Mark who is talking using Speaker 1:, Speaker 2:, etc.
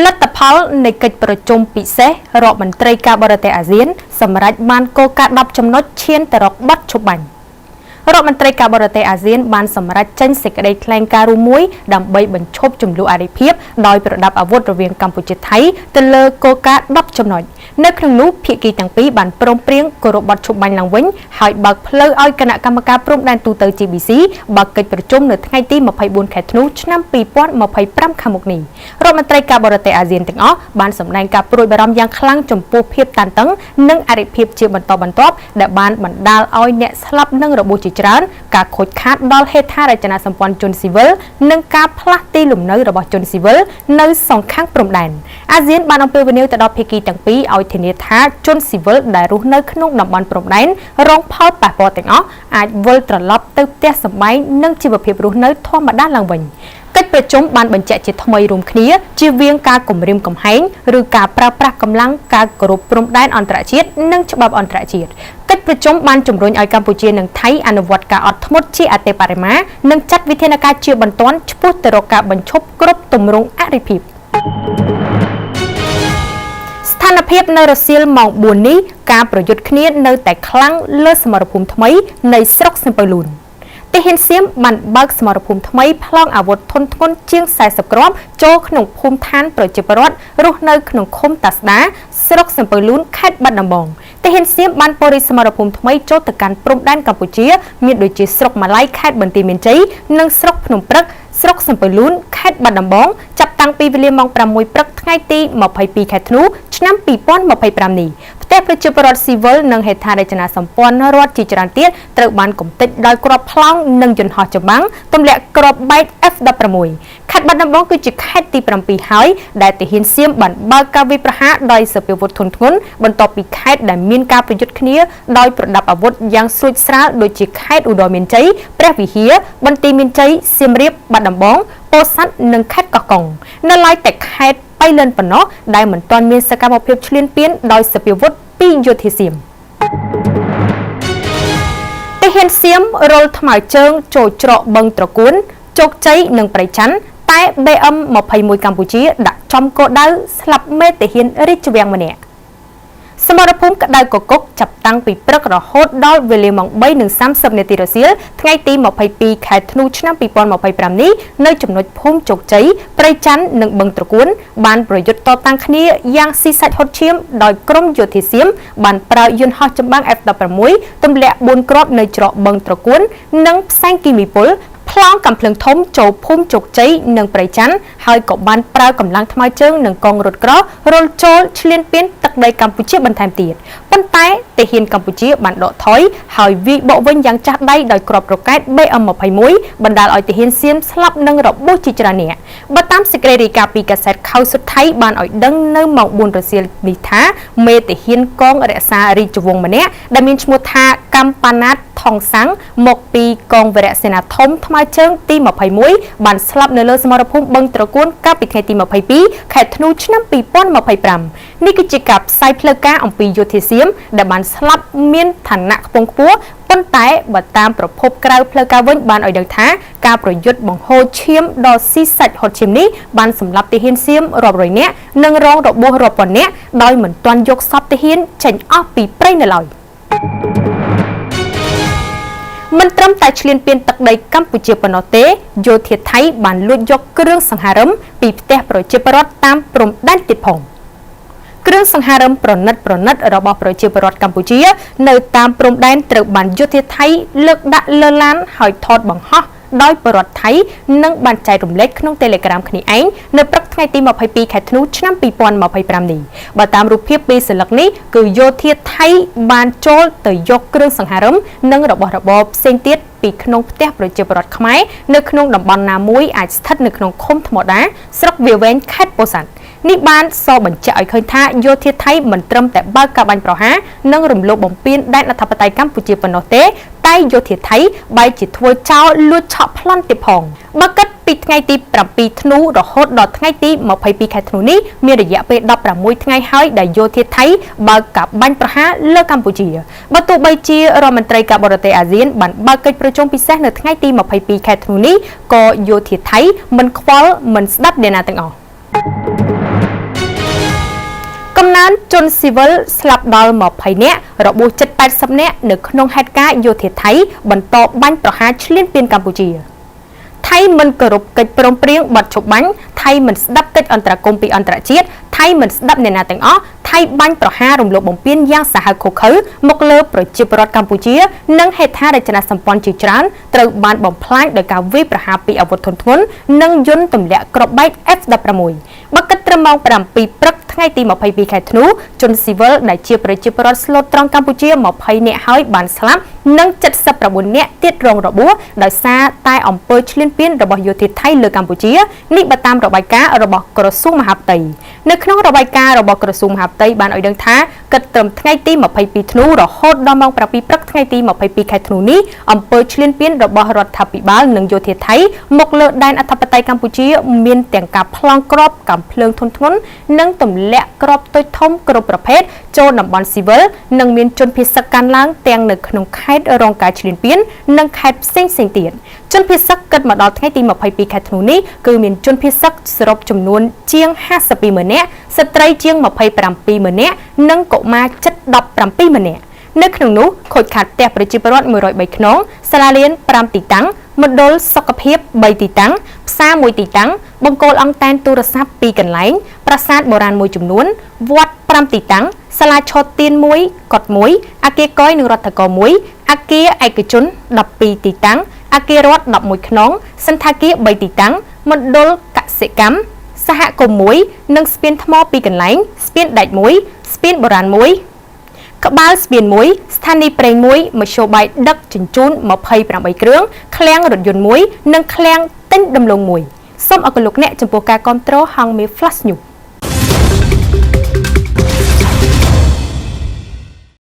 Speaker 1: លទ្ធផលនៃកិច្ចប្រជុំពិសេសរដ្ឋមន្ត្រីការបរទេសអាស៊ានសម្រេចបានគោលការណ៍10ចំណុចឈានទៅរកបទឈប់បាញ់រដ្ឋមន្ត្រីការបរទេសអាស៊ានបានសម្រេចចេញសេចក្តីថ្លែងការណ៍រួមមួយដើម្បីបញ្ឈប់ជម្លោះអរិភាពដោយប្រដាប់អាវុធរវាងកម្ពុជាថៃទៅលើគោលការណ៍10ចំណុចនៅក្នុងនោះភាគីទាំងពីរបានព្រមព្រៀងគោរពបទឈប់បាញ់ឡើងវិញហើយបើកផ្លូវឲ្យគណៈកម្មការព្រំដែនទូទៅ GBC បើកកិច្ចប្រជុំនៅថ្ងៃទី24ខែធ្នូឆ្នាំ2025ខាងមុខនេះរដ្ឋមន្ត្រីការបរទេសអាស៊ានទាំងអស់បានសម្ដែងការព្រួយបារម្ភយ៉ាងខ្លាំងចំពោះភាពតានតឹងនិងអរិភាពជាបន្តបន្ទាប់ដែលបានបណ្ដាលឲ្យអ្នកស្លាប់និងរបួសជាច្រើនការខូចខាតដល់ហេដ្ឋារចនាសម្ព័ន្ធជនស៊ីវិលនិងការផ្លាស់ទីលំនៅរបស់ជនស៊ីវិលនៅសងខាងព្រំដែនអាស៊ានបានអំពាវនាវទៅដល់ភាគីទាំងពីរឲ្យធានាថាជនស៊ីវិលដែលរស់នៅក្នុងតំបន់ព្រំដែនរងផលប៉ះពាល់ទាំងអស់អាចវិលត្រឡប់ទៅផ្ទះសម្បែងនិងជីវភាពរស់នៅធម្មតាឡើងវិញកិច្ចប្រជុំបានបញ្ជាក់ជាថ្មីរួមគ្នាជៀសវាងការគំរាមកំហែងឬការប្រើប្រាស់កម្លាំងការគោរពព្រំដែនអន្តរជាតិនិងច្បាប់អន្តរជាតិកិច្ចប្រជុំបានជំរុញឲ្យកម្ពុជានិងថៃអនុវត្តការអត់ធ្មត់ជាអតិបរមានិងចាត់វិធានការជាបន្ទាន់ឆ្ពោះទៅរកការបញ្ឈប់គ្រប់ទម្រង់អរិភាពស្ថានភាពនៅរសៀលម៉ោង4នេះការប្រយុទ្ធគ្នានៅតែខ្លាំងលើសមរភូមិថ្មីនៃស្រុកសំពៅលូនទាហានសៀមបានបើកសមរភូមិថ្មីប្លង់អាវុធធុនធ្ងន់ជាង40គ្រាប់ចូលក្នុងភូមិឋានប្រជាពលរដ្ឋរស់នៅក្នុងឃុំតាស្ដាស្រុកសំពៅលូនខេត្តបាត់ដំបងទាហានសៀមបានពរិសមរភូមិថ្មីចូលទៅកាន់ព្រំដែនកម្ពុជាមានដូចជាស្រុកម៉ាឡៃខេត្តបន្ទាយមានជ័យនិងស្រុកភ្នំព្រឹកស្រុកសំពៅលូនខេត្តបាត់ដំបងចាប់តាំងពីវេលាម៉ោង6ព្រឹកថ្ងៃទី22ខែធ្នូឆ្នាំ2025នេះផ្ទះប្រជាពលរដ្ឋស៊ីវិលនិងហេដ្ឋារចនាសម្ព័ន្ធរដ្ឋជាច្រើនទៀតត្រូវបានកំទេចដោយគ្រាប់ប្លង់និងយន្តហោះចម្បាំងទម្លាក់គ្រាប់បែក F16 ខេត្តបាត់ដំបងគឺជាខេត្តទី7ហើយដែលទាហានសៀមបានបើកការវាយប្រហារដោយសព្វាវុធធុនធ្ងន់បន្ទាប់ពីខេត្តដែលមានការប្រយុទ្ធគ្នាដោយប្រដាប់អាវុធយ៉ាងស្រួចស្រាលដូចជាខេត្តឧត្តរមានជ័យព្រះវិហារបន្ទាយមានជ័យសៀមរាបបាត់ដំបងពោធិ៍សាត់និងខេត្តកោះកុងនៅឡើយតែខេត្តបៃលិនប៉ុណ្ណោះដែលមិនទាន់មានសកម្មភាពឈ្លានពានដោយសព្វាវុធពីយោធាសៀមទាហានសៀមរុលថ្មើរជើងចូលច្រកបឹងត្រកួនជោគជ័យនិងព្រៃច័ន្ទតែ BM 21កម្ពុជាដាក់ចំគោលដៅស្លាប់មេទាហានរាជវាំងម្នាក់សមរភូមិក្តៅកគុកចាប់តាំងពីព្រឹករហូតដល់វេលាម៉ោង3:30នាទីរសៀលថ្ងៃទី22ខែធ្នូឆ្នាំ2025នេះនៅចំណុចភូមិជោគជ័យព្រៃច័ន្ទនិងបឹងត្រកួនបានប្រយុទ្ធតតាំងគ្នាយ៉ាងស៊ីសាច់ហុតឈាមដោយក្រុមយោធាសៀមបានប្រើយន្តហោះចម្បាំង F16 ទម្លាក់4គ្រាប់នៅច្រកបឹងត្រកួននិងផ្សែងគីមីពុលប្លង់កាំភ្លើងធំចូលភូមិជោគជ័យនិងព្រៃច័ន្ទហើយក៏បានប្រើកម្លាំងថ្មើរជើងនិងកងរថក្រោះរុលចូលឈ្លានពានទឹកដីកម្ពុជាបន្ថែមទៀតប៉ុន្តែទាហានកម្ពុជាបានដកថយហើយវាយបកវិញយ៉ាងចាស់ដៃដោយគ្រាប់រ៉ុកែត BM21 បណ្ដាលឲ្យទាហានសៀមស្លាប់និងរបួសជាច្រើនអ្នកបើតាមសេចក្តីរាយការណ៍ពីកាសែតខៅសុថៃបានឲ្យដឹងនៅម៉ោង4រសៀលនេះថាមេទាហានកងរក្សារាជវង្សម្នាក់ដែលមានឈ្មោះថាកម្បាណាតថងសាំងមកពីកងវរៈសេនាធំថ្មើរជើងទី21បានស្លាប់នៅលើសមរភូមិបឹងត្រកួនកាលពីថ្ងៃទី22ខែធ្នូឆ្នាំ2025នេះគឺជាការផ្សាយផ្លូវការអំពីយោធាសៀមដែលបានស្លាប់មានឋានៈខ្ពង់ខ្ពស់ប៉ុន្តែបើតាមប្រភពក្រៅផ្លូវការវិញបានឲ្យដឹងថាការប្រយុទ្ធបង្ហូរឈាមដល់ស៊ីសាច់ហុតឈាមនេះបានសម្លាប់ទាហានសៀមរាប់រយនាក់និងរងរបួសរាប់ពាន់នាក់ដោយមិនទាន់យកសពទាហានចេញអស់ពីព្រៃនៅឡើយមិនត្រឹមតែឈ្លានពានទឹកដីកម្ពុជាប៉ុណ្ណោះទេយោធាថៃបានលួចយកគ្រឿងសង្ហារឹមពីផ្ទះប្រជាពលរដ្ឋតាមព្រំដែនទៀតផងគ្រឿងសង្ហារឹមប្រណិតៗរបស់ប្រជាពលរដ្ឋកម្ពុជានៅតាមព្រំដែនត្រូវបានយោធាថៃលើកដាក់លើឡានហើយថតបង្ហោះដោយពលរដ្ឋថៃនិងបានចែករំលែកក្នុង Telegram គ្នាឯងនៅព្រឹកថ្ងៃទី22ខែធ្នូឆ្នាំ2025នេះបើតាមរូបភាពពីសន្លឹកនេះគឺយោធាថៃបានចូលទៅយកគ្រឿងសង្ហារឹមនិងរបស់របរផ្សេងទៀតពីក្នុងផ្ទះប្រជាពលរដ្ឋខ្មែរនៅក្នុងតំបន់ណាមួយអាចស្ថិតនៅក្នុងឃុំថ្មដាស្រុកវាលវែងខេត្តពោធិ៍សាត់នេះបានសបញ្ជាក់ឲ្យឃើញថាយោធាថៃមិនត្រឹមតែបើកការបាញ់ប្រហារនិងរំលោភបំពានដែនអធិបតេយ្យកម្ពុជាប៉ុណ្ណោះទេតែយោធាថៃបែរជាធ្វើចោលលួចឆក់ប្លន់ទៀតផងបើគិតពីថ្ងៃទី7ធ្នូរហូតដល់ថ្ងៃទី22ខែធ្នូនេះមានរយៈពេល16ថ្ងៃហើយដែលយោធាថៃបើកការបាញ់ប្រហារលើកម្ពុជាបើទោះបីជារដ្ឋមន្ត្រីការបរទេសអាស៊ានបានបើកកិច្ចប្រជុំពិសេសនៅថ្ងៃទី22ខែធ្នូនេះក៏យោធាថៃមិនខ្វល់មិនស្ដាប់អ្នកណាទាំងអស់ កំណើនជនស៊ីវិលស្លាប់ដល់20នាក់ របួសជិត80នាក់ នៅក្នុងហេតុការណ៍យោធាថៃបន្តបាញ់ប្រហារឈ្លានពានកម្ពុជា។ ថៃមិនគោរពកិច្ចព្រមព្រៀងបទឈប់បាញ់ ថៃមិនស្ដាប់កិច្ចអន្តរាគមន៍ពីអន្តរជាតិ ថៃមិនស្ដាប់អ្នកណាទាំងអស់ ថៃបាញ់ប្រហាររំលោភបំពានយ៉ាងសាហាវឃោរឃៅមកលើប្រជាពលរដ្ឋកម្ពុជា និងហេដ្ឋារចនាសម្ព័ន្ធជាច្រើនត្រូវបានបំផ្លាញដោយការវាយប្រហារពីអាវុធធុនធ្ងន់ និងយន្តទម្លាក់គ្រាប់បែក F16។ បើគិតត្រឹមម៉ោង7ព្រឹកថ្ងៃទី22ខែធ្នូ ជនស៊ីវិលដែលជាប្រជាពលរដ្ឋស្លូតត្រង់កម្ពុជា20នាក់ហើយបានស្លាប់ និង79នាក់ទៀតរងរបួស ដោយសារតែអំពើឈ្លានពានរបស់យោធាថៃលើកម្ពុជា នេះបើតាមរបាយការណ៍របស់ក្រសួងមហាផ្ទៃ។ នៅក្នុងរបាយការណ៍របស់ក្រសួងមហាផ្ទៃបានឲ្យដឹងថា គិតត្រឹមថ្ងៃទី22ធ្នូ រហូតដល់ម៉ោង7ព្រឹកថ្ងៃទី22ខែធ្នូនេះ អំពើឈ្លានពានរបស់រដ្ឋាភិបាលនិងយោធាថៃមកលើដែនអធិបតេយ្យកម្ពុជា មានទាំងការប្លង់គ្រាប់កាំភ្លើងធុនធ្ងន់ និងទម្លាក់គ្រាប់តូចធំគ្រប់ប្រភេទចូលតំបន់ស៊ីវិល និងមានជនភៀសសឹកកើនឡើងទាំងនៅក្នុងខេត្តរងការឈ្លានពាន និងខេត្តផ្សេងៗទៀត។ ជនភៀសសឹកគិតមកដល់ថ្ងៃទី22ខែធ្នូនេះ គឺមានជនភៀសសឹកសរុបចំនួនជាង52ម៉ឺននាក់ ស្ត្រីជាង27ម៉ឺននាក់ និងកុមារជិត17ម៉ឺននាក់។ នៅក្នុងនោះ ខូចខាតផ្ទះប្រជាពលរដ្ឋ103ខ្នង សាលារៀន5ទីតាំង មណ្ឌលសុខភាព3ទីតាំង ផ្សារ1ទីតាំង បង្គោលអង់តែនទូរស័ព្ទ2កន្លែង ប្រាសាទបុរាណមួយចំនួន វត្ត5ទីតាំង សាលាឆទាន1 កុដ1 អគារកយនិងរដ្ឋកោ1 អគារឯកជន12ទីតាំង អគាររដ្ឋ11ខ្នង សណ្ឋាគារ3ទីតាំង មណ្ឌលកសិកម្មសហគមន៍1 និងស្ពានថ្ម2កន្លែង ស្ពានដែក1 ស្ពានបុរាណ1 ក្បាលស្ពាន1 ស្ថានីយ៍ប្រេង1 មធ្យោបាយដឹកជញ្ជូន28គ្រឿង ឃ្លាំងរថយន្ត1 និងឃ្លាំងទិញដំឡូង1។ សូមអរគុណលោកអ្នកចំពោះការគាំទ្រហងមេ Flash News។